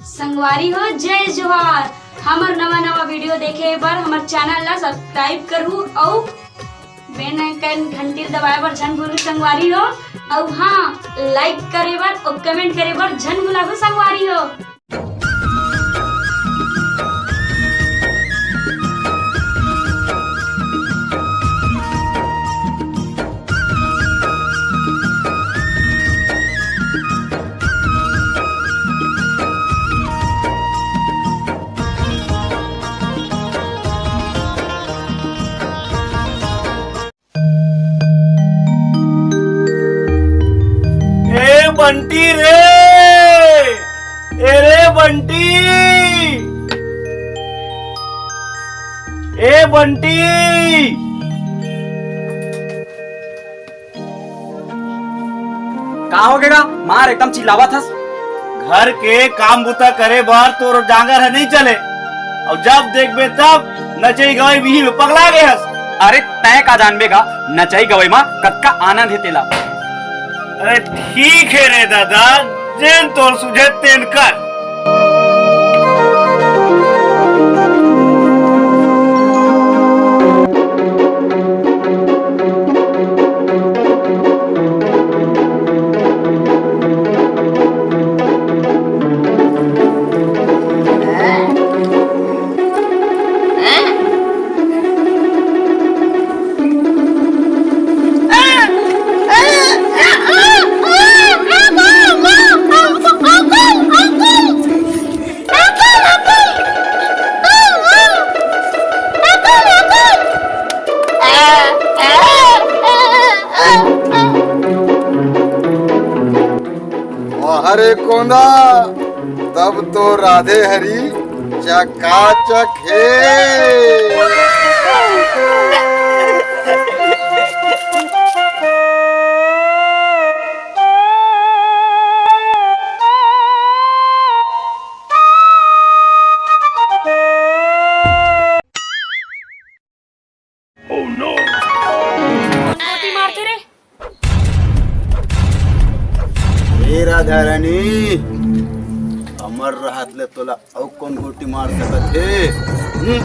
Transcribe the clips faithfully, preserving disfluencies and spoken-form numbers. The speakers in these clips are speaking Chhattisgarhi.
संगवारी हो, जय जोहार। हमर नवा नवा वीडियो देखे बर हमर चैनल ला सब्सक्राइब करहू अउ बेल आइकन घंटी दबाए बर झन भूलू संगवारी हो। अउ हाँ, लाइक करे बर अउ कमेंट करे बर झन भुलाहू संगवारी हो। ए बंटी रे, ए रे बंटी, ए बंटी। का हो गे गा? मार एकदम चिल्लावत हस। घर के काम बुता करे बर तोर डांगर ह नइ चले, अउ जब देखबे तब नचई गवई बिही में पगला गे हस। अरे तैं का जानबे गा, नचई गवई म कतका आनंद हे तेला। अरे ठीक हे रे दादा, जेन तोर सुझे तेन कर। वाह रे कोंदा, तब तो राधे हरी चकाचक हे। गोटी मारथे रे। हे राधा रानी, अमर रहत ले तोला अउ कोन गोटी मार सकत हे? हम्म?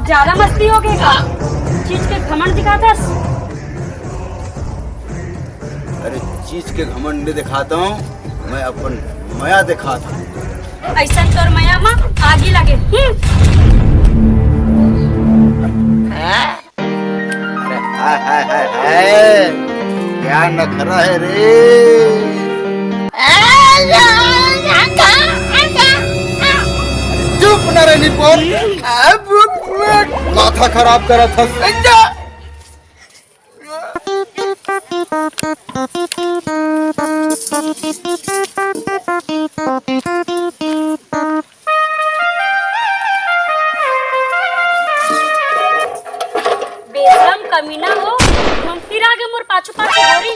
ज्यादा मस्ती हो गे का? चीज के घमंड दिखाथस। अरे चीज के घमंड नइ दिखात हंव, मैं अपन मया दिखात हंव। अइसन तोर मया म आगी लगे। हम्म। अरे हाय, हाय, हाय, हाय। क्या नखरा हे रे। चुप न रे निपोर। माथा खराब करत हस। बेशरम कमीना हो, मंगती रह गे मोर पाछू पाछू गोरी।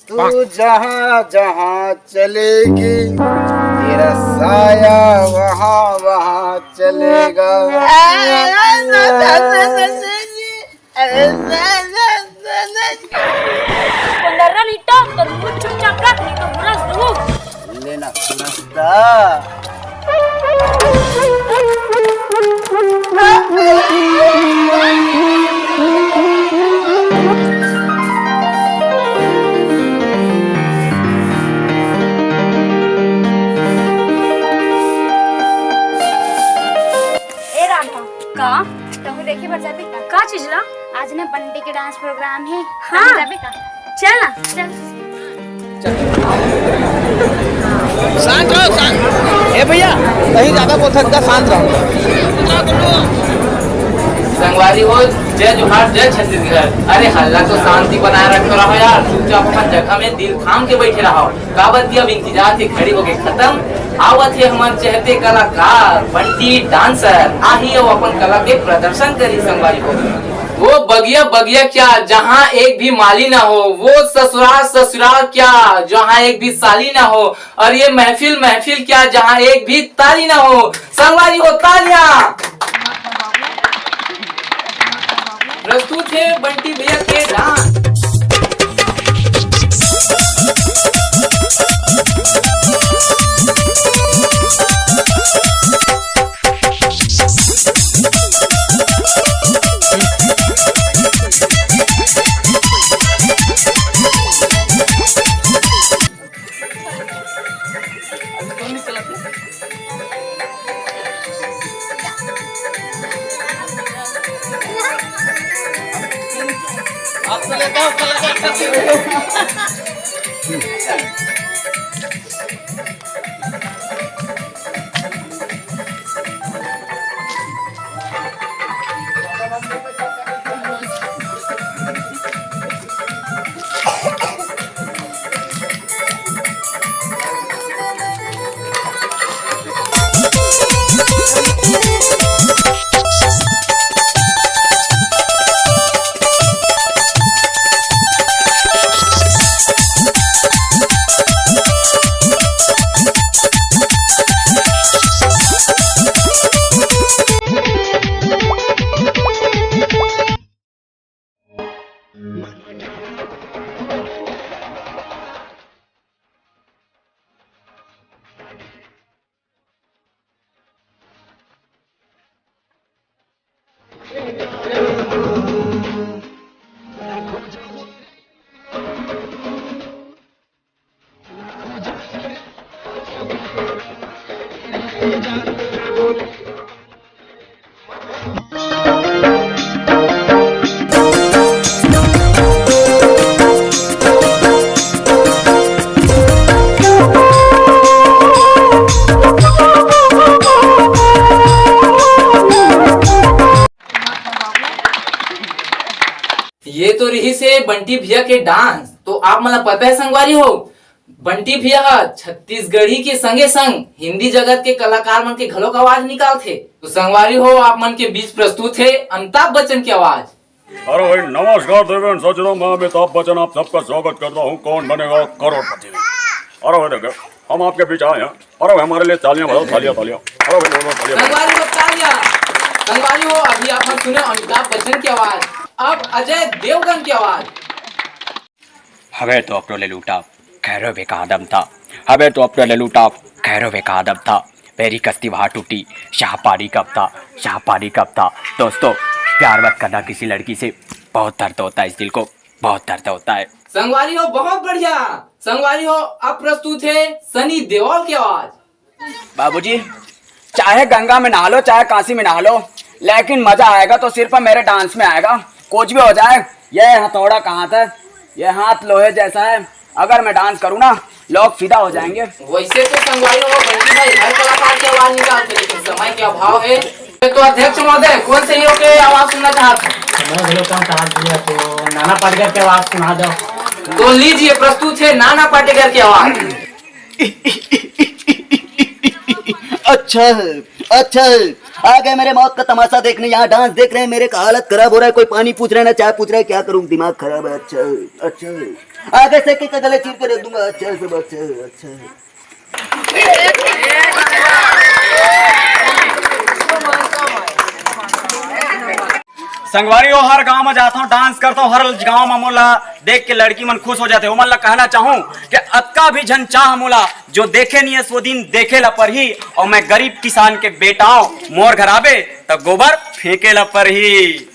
तू जहाँ जहाँ चलेगी, तेरा साया वहाँ वहाँ चलेगा। कोंदर्रा नहीं तो, तो मुंह चुपचाप रख, नहीं तो बुरस दूँ। लेना सुरस्ता। ए राधा। का? तहूँ देखे बर जाबे का? का चीज ला? आज ना बंटी के डांस प्रोग्राम हे। हाँ। तहूँ जाबे का? चल ना। चल। शांत रहो, शांत। ए भैया, कहीं ज्यादा बोल सकता, शांत रहो। संगवारी हो, जय जोहार, जय छत्तीसगढ़। अरे हल्ला तो शांति बनाए रखे रहो यार, चुपचाप अपन जगह में दिल थाम के बैठे रहो। काबर कि अब इंतजार के घड़ी होगे खतम। आवत हे हमर चहेते कलाकार बंटी डांसर, आही अउ अपन कला के प्रदर्शन करी संगवारी हो। वो बगिया बगिया क्या, जहाँ एक भी माली ना हो, वो ससुराल ससुराल क्या, जहाँ एक भी साली ना हो, और ये महफिल महफिल क्या, जहाँ एक भी ताली ना हो। संगवारी हो तालियां। प्रस्तुत हे बंटी भैया के डांस। आप चले जाओ, चले जाओ, चले जाओ। ये तो रिहिस हे बंटी भैया के डांस। तो आप मन ला पता है संगवारी हो, बंटी भैया ह छत्तीसगढ़ी के संगे संग हिंदी जगत के कलाकार मन के घलोक आवाज निकालथे। तो संगवारी हो, आप मन के बीच प्रस्तुत हे अमिताभ बच्चन की आवाज। अरे भाई, नमस्कार देवेंद्र सज्जनों, मैं अमिताभ बच्चन आप सबका स्वागत करता हूँ कौन बनेगा करोड़पति में। अरे भाई देखो, हम आपके बीच आए हैं। अरे भाई, हमारे लिए तालियां बजाओ, तालियां, तालियां। अरे भाई, जोरदार तालियां बजाओ। संगवारी हो, तालियां। संगवारी हो, अभी आप मन सुने अमिताभ बच्चन की आवाज, अब अजय देवगन की आवाज। हवे तो अपनो ले लूटा, खैरो बेकादम था। हवे तो अपनो ले लूटा, खैरो बेकादम था। मेरी कश्ती वहाँ टूटी, शाह पानी कब था, शाह पानी कब था। दोस्तों, प्यार मत करना किसी लड़की से, बहुत दर्द होता है इस दिल को, बहुत दर्द होता है। संगवारी हो, बहुत बढ़िया। संगवारी हो, अब प्रस्तुत है सनी देओल की आवाज। बाबूजी, चाहे गंगा में नहा लो, चाहे काशी में नहा लो, लेकिन मजा आएगा तो सिर्फ मेरे डांस में आएगा। कुछ भी हो जाए, ये हथौड़ा कहाँ था, ये हाथ लोहे जैसा है। अगर मैं डांस करूँ ना, लोग फिदा हो जाएंगे। वैसे तो संगवारी हो, बंटी भाई हर कलाकार की आवाज निकालते, लेकिन समय के अभाव है। तो अध्यक्ष महोदय, कौन से हीरो के आवाज सुनना चाहते हैं? समय घलो कम चाहत भैया, तो नाना पाटेकर के आवाज सुना दो। तो लीजिए, प्रस्तुत है नाना पाटेकर की आवाज। अच्छा है, अच्छा है। आ गए मेरे मौत का तमाशा देखने, यहाँ डांस देख रहे हैं, मेरे का हालत खराब हो रहा है। कोई पानी पूछ रहा है ना चाय पूछ रहा है, क्या करूँ, दिमाग खराब है। अच्छा है, अच्छा है। आगे से के गले चीर के रख दूंगा। अच्छा है सब, अच्छा है, अच्छा है। संगवारी हो, हर गांव में जाता हूँ, डांस करता हूँ, हर गांव में मोला देख के लड़की मन खुश हो जाते। ओमन ला कहना चाहूँ कि अतका भी झन चाह मोला, जो देखे नहीं है सो दिन देखे ला परही। और मैं गरीब किसान के बेटा हूँ, मोर घर आबे त गोबर फेंके ला परही।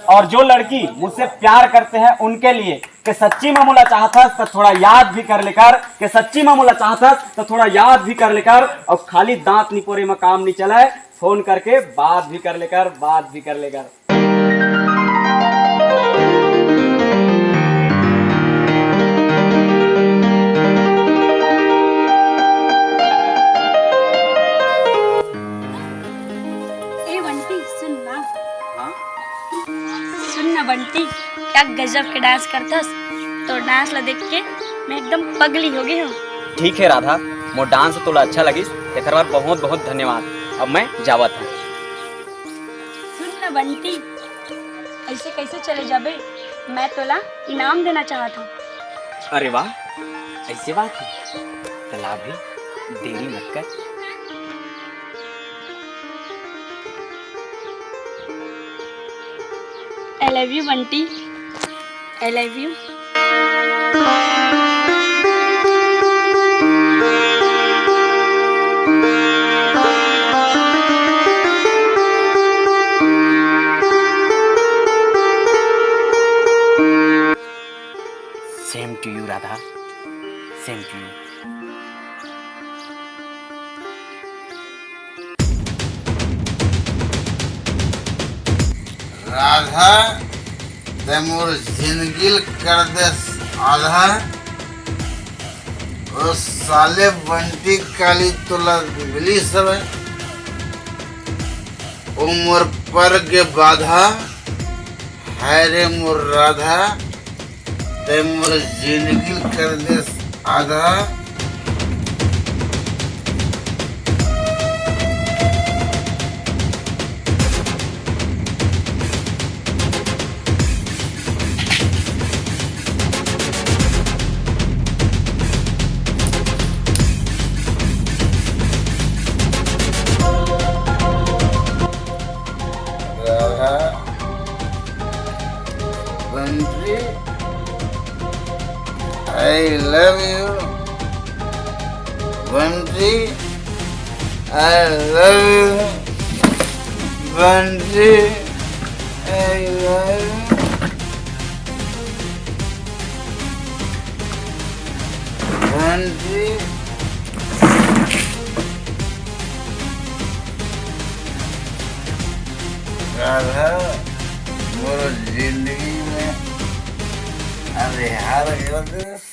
और जो लड़की मुझसे प्यार करते हैं उनके लिए, कि सच्ची में मोला चाहत हस तो थोड़ा याद भी कर लेकर, कि सच्ची में मोला चाहत हस तो थोड़ा याद भी कर लेकर, और खाली दांत निपोरे में काम नहीं चला है, फोन करके बात भी कर लेकर, बात भी कर लेकर। ए बंटी, सुन ना। हाँ? सुन ना बंटी, क्या गजब के डांस करथस। तो डांस ला देख के मैं एकदम पगली हो गई हूँ। ठीक है राधा, मोर डांस तोला अच्छा लगिस, तेकर बर बहुत बहुत धन्यवाद। अब मैं जावत हूँ। सुन ना बंटी, ऐसे कैसे चले जाबे? मैं तोला इनाम देना चाहत हूँ। अरे वाह, ऐसे बात है, तला भी देरी मत कर। I love you Bunty, I love you। Same to you Radha. Thank you। Radha, तैं मोर जिंदगी ल कर देस आधा। ओ साले बंटी, काली तोला मिलिस हवय ओ मोर पर के बाधा। हाय रे मोर राधा, तैं मोर जिंदगी ल कर देस आधा। Radha, Bunty, I love you। Bunty, I love you। Bunty, I love you। Bunty. Radha, मोर जिंदगी में अंधियार कर देस।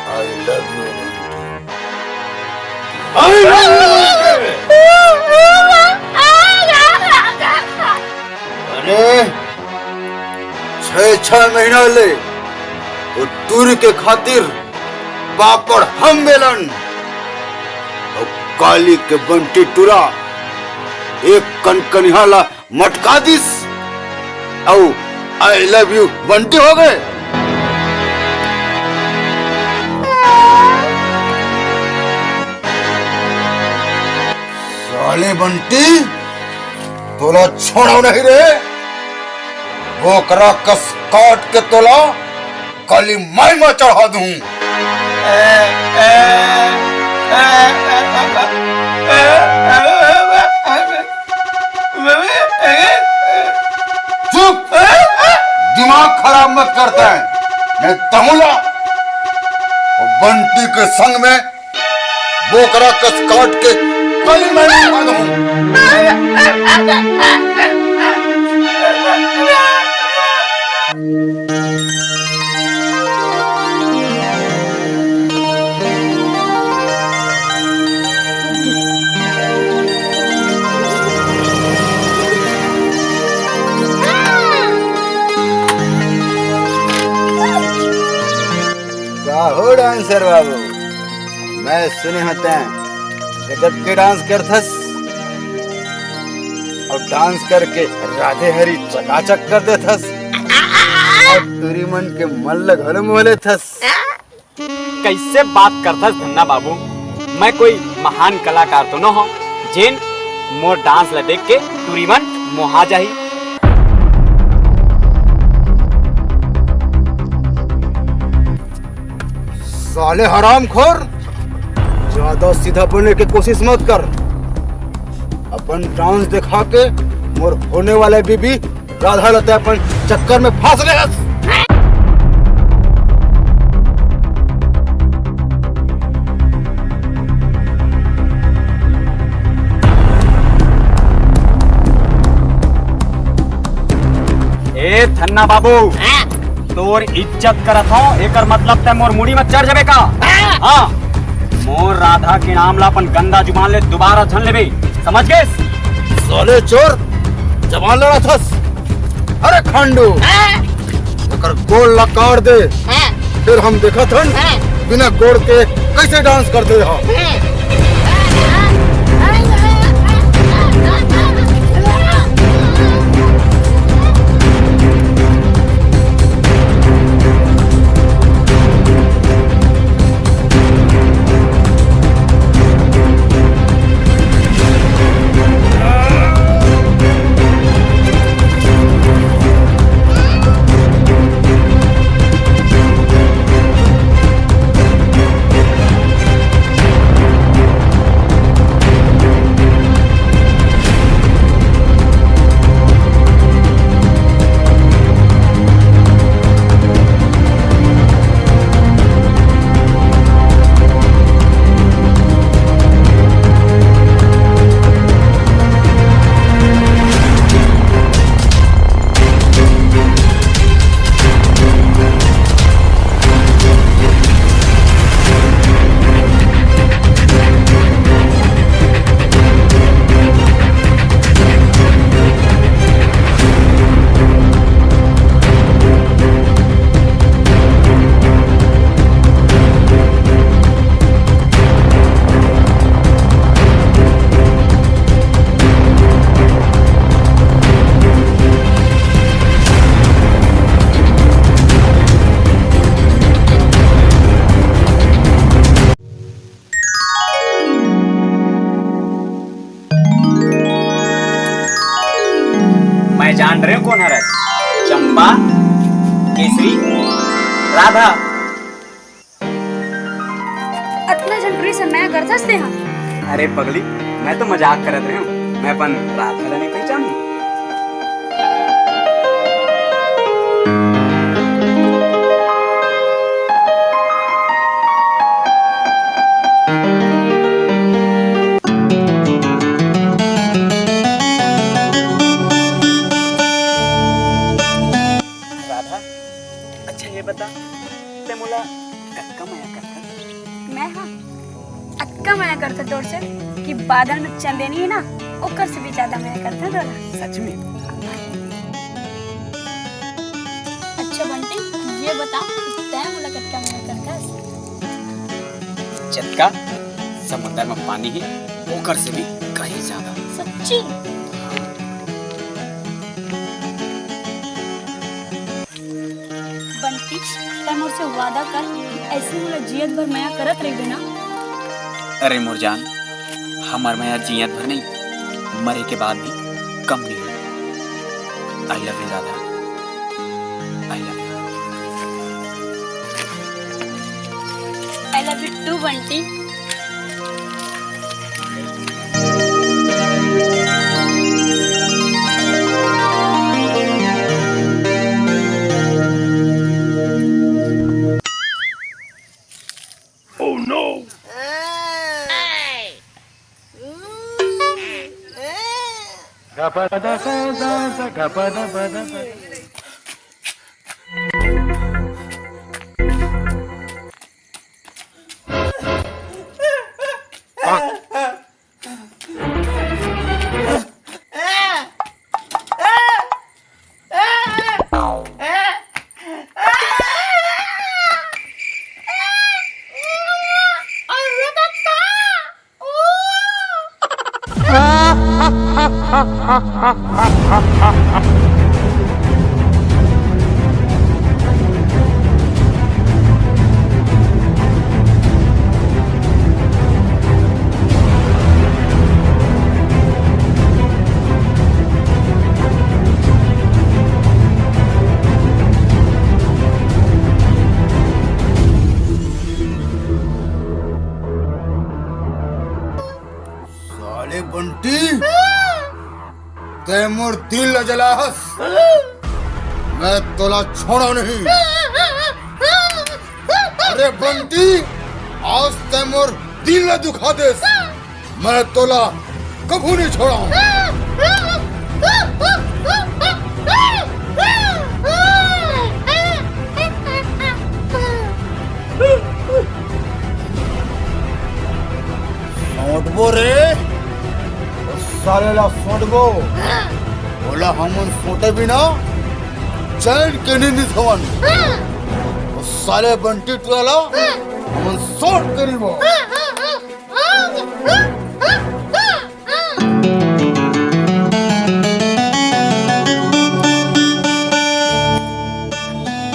I love you, Bunty. I love you, Bunty. अरे, छह छह महीना ले वो टूरी के खातिर पापड़ हम बेलन, अउ काली के बंटी टूरा एक कनकनिहा ला मटका दिस, अउ I love you बंटी हो गए। साले बंटी, तोला छोड़ो नहीं रे। बोकरा कस काट के तोला काली माई में चढ़ा दूं। चुप, दिमाग खराब मत करता है, मैं तहूला वो बंटी के संग में बोकरा कस काट के काली माई में चढ़ा दूं। का हो डांसर बाबू, मैं सुने हों तैं गजब के डांस करथस, अउ डांस करके राधे हरी चकाचक कर देथस, अउ टूरी मन के मन ल घलो मोह लेथस। कइसे बात करथस धन्ना बाबू, मैं कोई महान कलाकार तो न हों, जेन मोर डांस ल देख के टूरी मन मोहा जाही। साले हरामखोर, ज्यादा सीधा बनने की कोशिश मत कर। अपन डांस दिखा के मोर होने वाला बीबी राधा ल तैं अपन चक्कर में फंसा लेस। ए धन्ना बाबू, हाँ? तोर इज्जत करत हों, एकर मतलब तैं मोर मुड़ी में चढ़ जाबे का? हाँ? हाँ, मोर राधा के नाम ला अपन गंदा जुबान ले दुबारा झन लेबे, समझ गेस? साले चोर, जबान लड़ाथस। अरे खांडू, हाँ? एकर गोड़ ला काट दे, हाँ? फिर हम देखत हन, हाँ? बिना गोड़ के कैसे डांस करते हो। हाँ? अरे कौन हरस? चंपा, केसरी, राधा। अतना झन टुरी से मया करथस तेहा? अरे पगली, मैं तो मजाक करत रहे हूँ। मैं अपन राधा ला नहीं पहचानी। राधा, अच्छा ये बता, ते मोला कतका मया करथस? मैं हा अतका मया करथों तोर से कि बादल में चंदेनी हे ना, ओकर से भी ज्यादा मया करथों तोला। सच में? अच्छा बंटी, ये बता, तैं मोला कतका मया करथस? जतका समुंदर में पानी हे, ओकर से भी कहीं ज्यादा। सच्ची? बंटी, तैं मोर से वादा कर, ऐसे मोला जियत भर मया करत रहिबे ना। अरे मोर जान, हमर मया जियत भर नहीं, मरे के बाद भी कम नहीं होई। I love you Radha, I love you। I love you too Bunty. Oh no! साले बंटी, तैं मोर दिल ला जलाहस, मैं तोला छोड़ा नहीं। अरे बंटी, आज तैं मोर दिल ला दुखा देस, मैं तोला कभू नहीं छोड़ा। सोटबो रे, ओ साले ला सोटबो। ओला हमन सोटे बिना चैन के नींद सोवन। ओ साले बंटी टुरा ला हमन सोट के रिबो।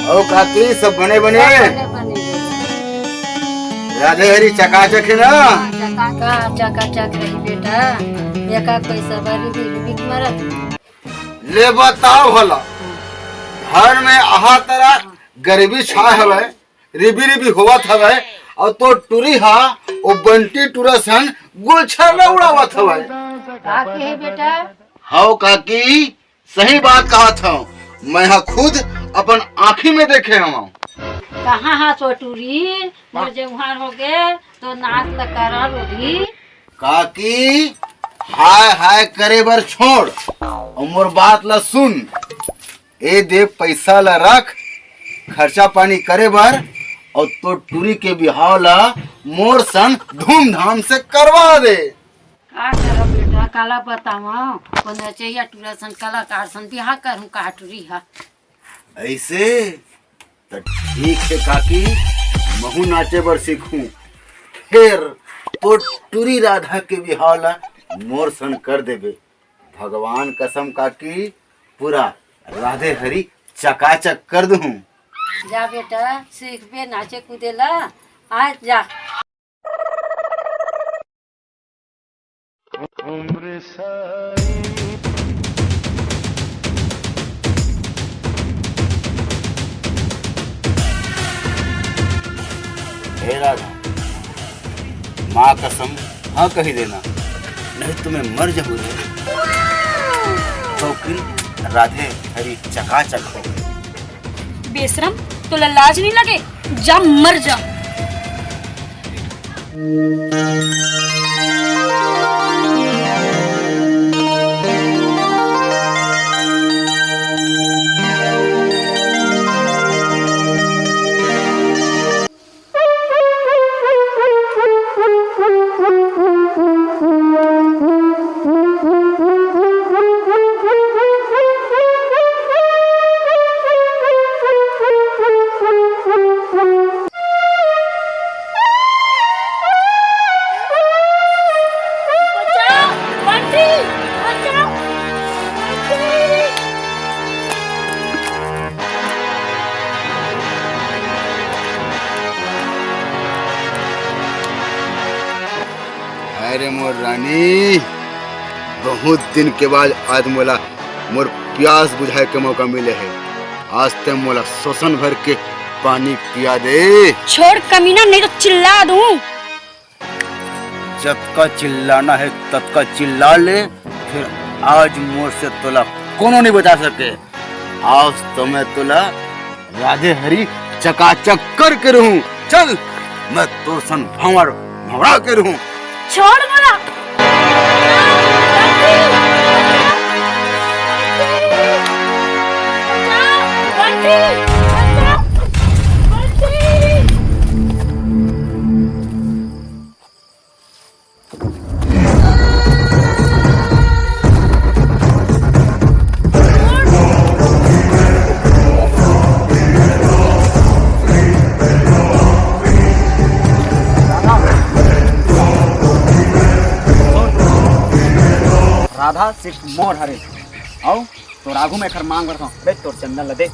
अउ काकी, सब बने बने? बने बने। राधे हरी चकाचक हे ना? हाँ, चकाचक। का चकाचक रही बेटा, एका पैसा बारी बिल बिक मरत। ले बताओ भला, घर में आहा तरा गरीबी छाए हवय, रिबी रिबी होवत हवय, अउ तोर टुरी हा ओ बंटी टुरा सन गुलछर्रा उड़ावत हवय। का कहे बेटा? हव काकी, सही बात कहत हव, मैं हा खुद अपन आँखी में देखे हवं। कहाँ हा ओ टुरी? मोर जउहार होगे, तो नाक ल करा रोधी। काकी, हाय हाय करे बर छोड़, अउ मोर बात ल सुन। ए दे, पैसा ल रख, खर्चा पानी करे बर, अउ तोर टुरी के बिहाव ल मोर सन धूमधाम से करवा दे। का करब बेटा, काला बतावं, कोनो नचइया टुरा सन, कलाकार सन बिहा करहूँ का टुरी हा। अइसे? त ठीक हे काकी, महूँ नाचे बर सीखहूँ, फेर तोर टुरी राधा के बिहाव ल मोर सन कर देबे। भगवान कसम काकी, पूरा राधे हरी चकाचक कर दूँ। जा बेटा, सीखबे नाचे कूदे ला, आ जा। हे राधा, माँ कसम, हाँ कही देना, नहीं तो मैं मर जाऊँ रे। ठोकरी राधे हरी चकाचक हो गई। बेशरम, तोला लाज नहीं लगे? जा मर जा। अरे मोर रानी, बहुत दिन के बाद आज मोला मोर प्यास बुझाए के मौका मिले हे। आज ते मोला सोसन भर के पानी पिया दे। छोड़ कमीना, नहीं तो चिल्ला दूं। जतका चिल्लाना हे ततका चिल्ला ले, फिर आज मोर से तोला कोनो नहीं बचा सके। आज तो मैं तोला राधे हरी चकाचक करके रहूं। चल, मैं तोर सन भंवर भंवरा के रहूं। छोड़ मोला। राधा सिर्फ मोर हरे। अउ तोर आगू में एखर मांग करथंव, ले तोर चंदन ल दे।